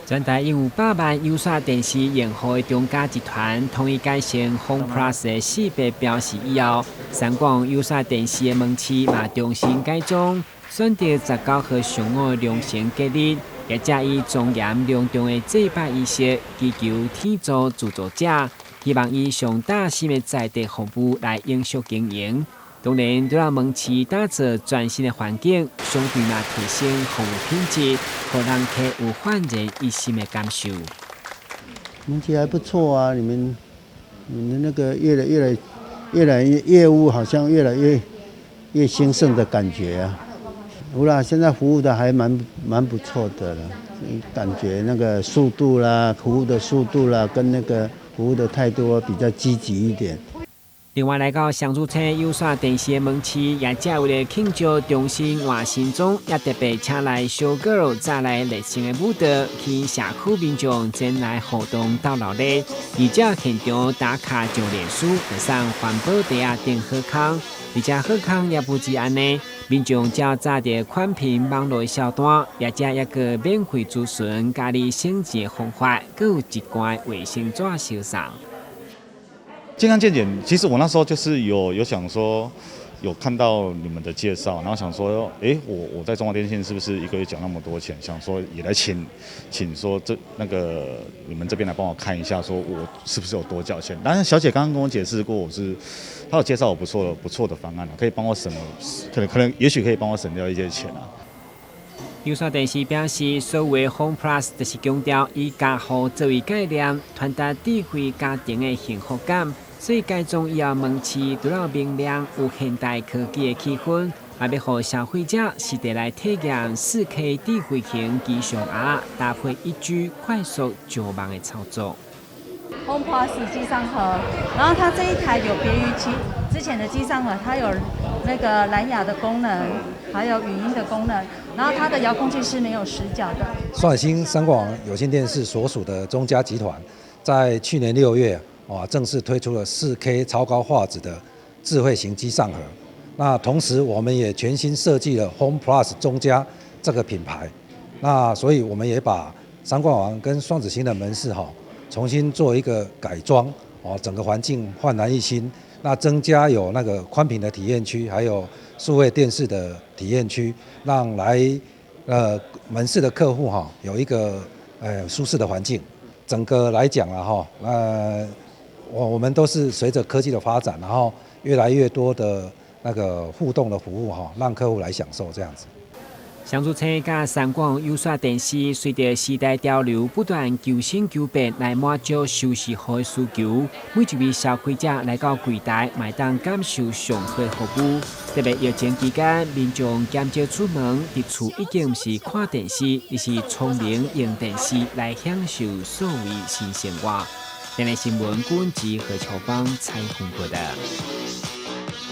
全台有100萬有線電視用戶的中嘉集團統一改成 Home Plus 的四白標示以後，三廣有線電視的門市嘛重新改裝，選擇19號上午良辰吉日，業者以莊嚴隆重的祭拜儀式，祈求天助自助者，希望以上貼心的在地服務來永續經營。當然，除了門市打造全新的環境，相對嘛提升服務品質，予人客有煥然一新的感受。門市還不錯啊，你們那個越來越業務好像越來越興盛的感覺啊。有啦，現在服務的還蠻不錯的了，感覺那個速度啦，服務的速度啦，跟那個服務的態度比較積極一點。另外來到雙子星有線電視的門市，業者為了慶祝重新換新裝，也特別請來小哥帶來熱情的舞蹈，吸引社區民眾前來互動鬥鬧熱。而且現場打卡上臉書，就送環保袋仔頂好康。而且好康也不止按呢，民眾只要紮著寬頻網路的銷單，業者也閣免費諮詢家己省錢的方法，閣有一罐衛生紙相送。健康健檢，其實我那時候就是有想說，有看到你們的介紹，然後想說，哎，我在中華電信是不是一個月繳那麼多錢？想說也來請說這那個你們這邊來幫我看一下，說我是不是有多繳錢？當然，小姐剛剛跟我解釋過，她有介紹我不錯的方案，可以幫我省，可能也許可以幫我省掉一些錢啊。有線電視表示，所謂 Home Plus 就是強調以家戶作為概念，傳達智慧家庭的幸福感。所以改裝以後，門市除了明亮有現代科技的氣氛，嘛欲予消費者實地來體驗4K 智慧型機上盒，搭配1G 快速上網的操作。 Home Plus 機上盒，然後它這一台有別於其之前的機上盒，它有那個藍牙的功能，還有語音的功能，然後它的遙控器是沒有死角的。雙子星三廣有線電視所屬的中嘉集團，在去年6月，哇，正式推出了4K 超高畫質的智慧型機上盒。那同時，我們也全新設計了 Home Plus 中嘉這個品牌。那所以，我們也把三冠王跟雙子星的門市哈，重新做一個改裝，哦，整個環境煥然一新。那增加有那個寬頻的體驗區，還有數位電視的體驗區，讓來門市的客戶哈有一個舒適的環境。整個來講啊哈，我們都是隨着科技的發展，然後越來越多的那個互動的服務哈，讓客戶來享受這樣子。雙子星佮三廣有線電視隨著時代潮流不斷求新求變，來滿足收視戶的需求。每一位消費者來到櫃台，嘛會當感受上好的服務。特別疫情期間，民眾減少出門，佇厝已經毋是看電視，而是聰明用電視來享受數位新生活。電視新聞，郭文吉何秋芳採訪報道。